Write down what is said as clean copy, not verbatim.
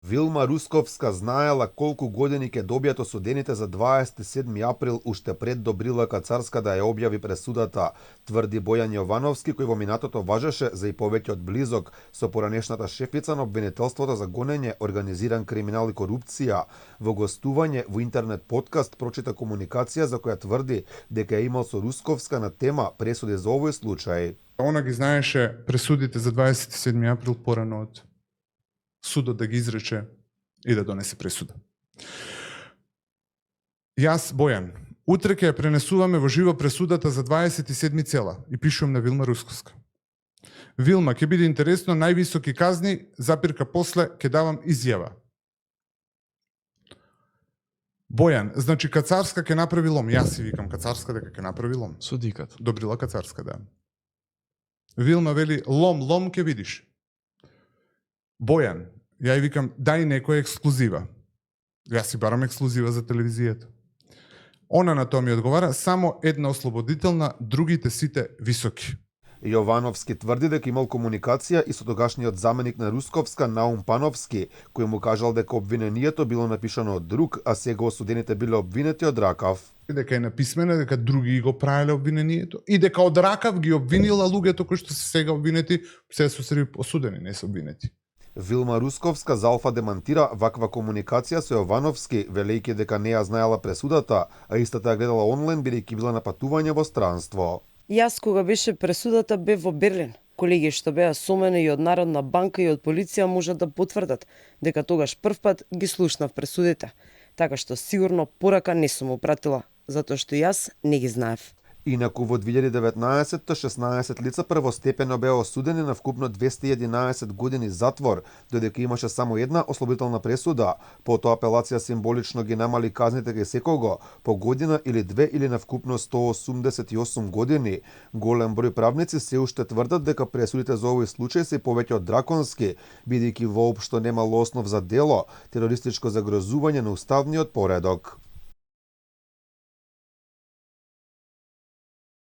Вилма Русковска знаела колку години ќе добијат осудените за 27 април уште пред Добрилака Царска да ја објави пресудата, тврди Бојан Јовановски, кој во минатото важеше за и повеќе од близок со поранешната шефица на обвинителството за гонење, организиран криминал и корупција. Во гостување во интернет подкаст прочита комуникација за која тврди дека е имал со Русковска на тема пресуди за овој случај. Она ги знаеше пресудите за 27 април порано од судот да ги изрече и да донесе пресуда. Јас, Бојан, утре ќе ја пренесуваме во живо пресудата за 27 цела и пишувам на Вилма Русковска. Вилма, ќе биде интересно, највисоки казни, запирка после, ќе давам изјава. Бојан, значи Кацарска ќе направи лом. Јас си викам Кацарска дека ќе направи лом. Судиката. Добрила Кацарска, да. Вилма вели, лом ќе видиш. Бојан, ја и викам, дај некоја ексклузива. Јас си барам ексклузива за телевизијата. Она на тоа ми одговара, само една ослободителна, другите сите високи. Јовановски тврди дека имал комуникација и со тогашниот заменик на Русковска Наум Пановски, кој му кажал дека обвинението било напишано од друг, а сега осудените биле обвинети од Ракав. Дека е написмено дека други го правеле обвинението и дека од Ракав ги обвинила луѓето кои што се сега обвинети, се се осудени, не се обвинети. Вилма Русковска за Алфа демантира ваква комуникација со Јовановски, велејќи дека не ја знаела пресудата, а истата ја гледала онлайн бидејќи била на патување во странство. Јас кога беше пресудата бев во Берлин. Колеги што беа со мене и од Народна банка и од полиција можат да потврдат дека тогаш првпат ги слушнав пресудите, така што сигурно порака не сум упратила, затоа што јас не ги знаев. Инаку во 2019 16 лица првостепено беа осудени на вкупно 211 години затвор, додека имаше само една ослободителна пресуда. Потоа апелација символично ги намали казните кај секого по година или две или на вкупно 188 години. Голем број правници се уште тврдат дека пресудите за овој случај се повеќе од драконски, бидејќи воопшто немало основ за дело, терористичко загрозување на уставниот поредок.